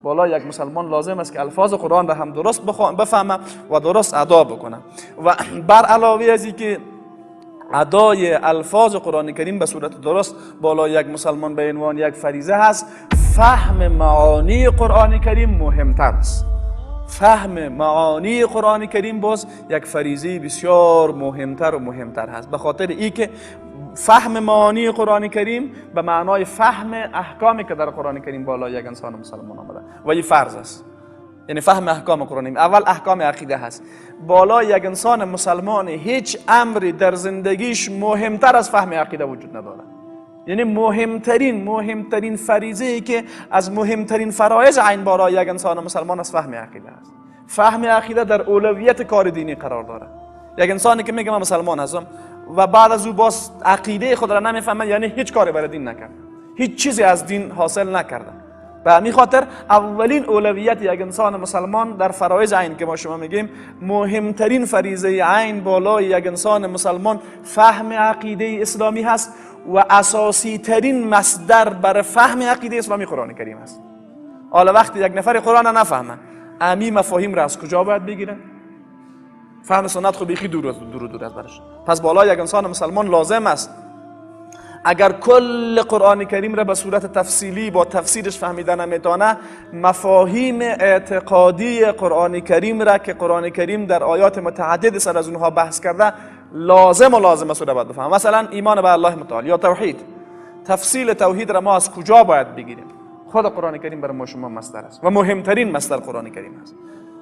بالا یک مسلمان لازم است که الفاظ قرآن را هم درست بفهمه و درست ادا بکنه. و بر علاوه از اینکه ادای الفاظ قرآن کریم به صورت درست بالا یک مسلمان به عنوان یک فریضه هست، فهم معانی قرآن کریم مهمتر است. فهم معانی قرآن کریم باز یک فریضه بسیار مهمتر و مهمتر هست، به خاطر ای که فهم معانی قرآن کریم به معنای فهم احکامی که در قرآن کریم بالا یک انسان مسلمان آمده و این فرض است. یعنی فهم احکام قرآن، اول احکام عقیده هست. بالا یک انسان مسلمان هیچ امری در زندگیش مهمتر از فهم عقیده وجود نداره. یعنی مهمترین فریضه ای که از مهمترین فرایض عین بالای یک انسان مسلمان از فهم عقیده است. فهم عقیده در اولویت کار دینی قرار داره. یک انسانی که میگه من مسلمان هستم و بعد از او باز عقیده خود را نمیفهمه، یعنی هیچ کاری برای دین نکرده، هیچ چیزی از دین حاصل نکرده. به همین خاطر اولین اولویت یک انسان مسلمان در فرایض عین که ما شما میگیم، مهمترین فریضه عین بالای یک انسان مسلمان فهم عقیده اسلامی هست و اساسی ترین مصدر برای فهم عقیده اسلامی قرآن کریم است. حالا وقتی یک نفر قرآن نفهمه، امی مفاهیم را از کجا باید بگیره؟ فهم سنت خب بیخی دور از برش. پس بالای یک انسان مسلمان لازم است اگر کل قرآن کریم را به صورت تفصیلی با تفسیرش فهمیده نمیتونه، مفاهیم اعتقادی قرآن کریم را که قرآن کریم در آیات متعدد سر از اونها بحث کرده لازم و لازم است را باید بفهم. مثلا ایمان به الله متعال یا توحید، تفصیل توحید را ما از کجا باید بگیریم؟ خود قرآن کریم برای ما شما مصدر است و مهمترین مصدر قرآن کریم است.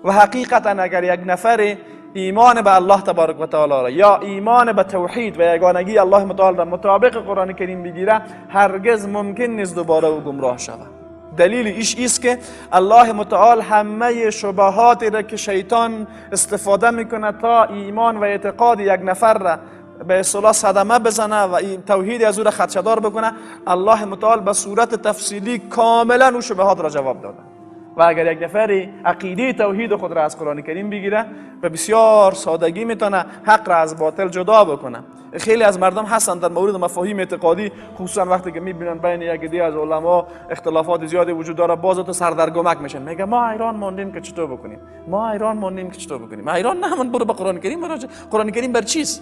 و حقیقتا اگر یک نفر ایمان به الله تبارک و تعالی را یا ایمان به توحید و یگانگی الله متعال را مطابق قرآن کریم بگیره، هرگز ممکن نیست دوباره او گمراه شود. دلیل ایش ایست که الله متعال همه شبهات را که شیطان استفاده میکنه تا ایمان و اعتقاد یک نفر را به اصطلاح صدمه بزنه و توحید از او را خدشه‌دار بکنه، الله متعال به صورت تفصیلی کاملا او شبهات را جواب داده. و اگر یک نفری عقیده توحید خود را از قرآن کریم بگیره، به بسیار سادگی میتونه حق را از باطل جدا بکنه. خیلی از مردم هستن در مورد مفاهیم اعتقادی، خصوصا وقتی که میبینن بین یک عده از علما اختلافات زیادی وجود داره، باز تو سردرگمک میشن، میگه ما حیران ماندیم که چطور بکنیم، ما حیران ماندیم که چطور بکنیم. حیران نه، من برو به قرآن کریم مراجعه. قرآن کریم بر چیست؟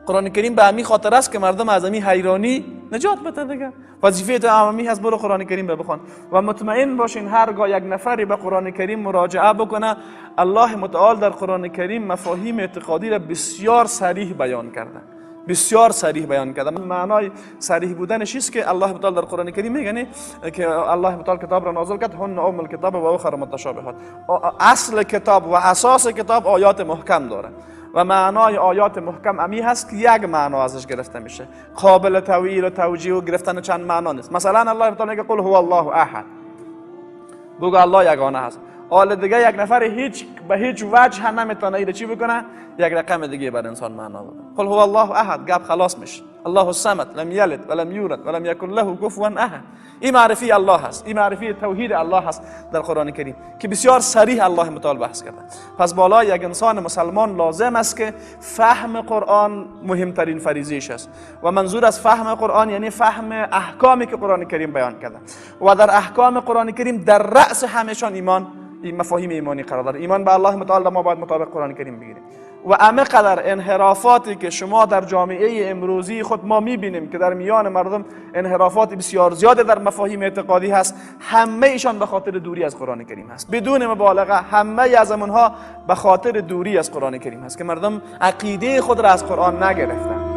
قرآن کریم به همین خاطر است که مردم از همین حیرانی نجات بده دیگه. وظیفه تو عمومی هست، برو قرآن کریم بخوان و مطمئن باشین هرگاه یک نفری به قرآن کریم مراجعه بکنه، الله متعال در قرآن کریم مفاهیم اعتقادی را بسیار صریح بیان کرده، بسیار صریح بیان کرده. معنای صریح بودنش است که الله متعال در قرآن کریم میگه که الله متعال کتاب را نازل کرد، هن ام الکتاب و اخر متشابهات. اصل کتاب و اساس کتاب آیات محکم داره و معنای آیات محکم امی هست که یک معنا ازش گرفته میشه، قابل تأویل و توجیه و گرفتن چند معنا نیست. مثلا الله تعالی میگه قل هو الله احد، بگو الله یگانه هست. حال دیگه یک نفر هیچ به هیچ وجه نمیتونه ایره چی بکنه، یک رقم دیگه بر انسان معنا بکنه. قل هو الله احد، گپ خلاص میشه. الله الصمد لم یلد ولم یولد ولم یکن له کفوا احد. این معرفی الله هست، این معرفی توحید الله هست در قرآن کریم که بسیار صریح الله متعال بحث کرده. پس بالای یک انسان مسلمان لازم است که فهم قرآن مهمترین فریضه‌اش است و منظور از فهم قرآن یعنی فهم احکامی که قرآن کریم بیان کرده و در احکام قرآن کریم در رأس همشان ایمان، این مفاهیم ایمانی قرار داره. ایمان به الله متعال ما باید مطابق قرآن کریم بگیریم. و همه قدر انحرافاتی که شما در جامعه امروزی خود ما میبینیم که در میان مردم انحرافات بسیار زیاد در مفاهیم اعتقادی هست، همه ایشان به خاطر دوری از قرآن کریم هست. بدون مبالغه همه از آنها به خاطر دوری از قرآن کریم هست که مردم عقیده خود را از قرآن نگرفتند.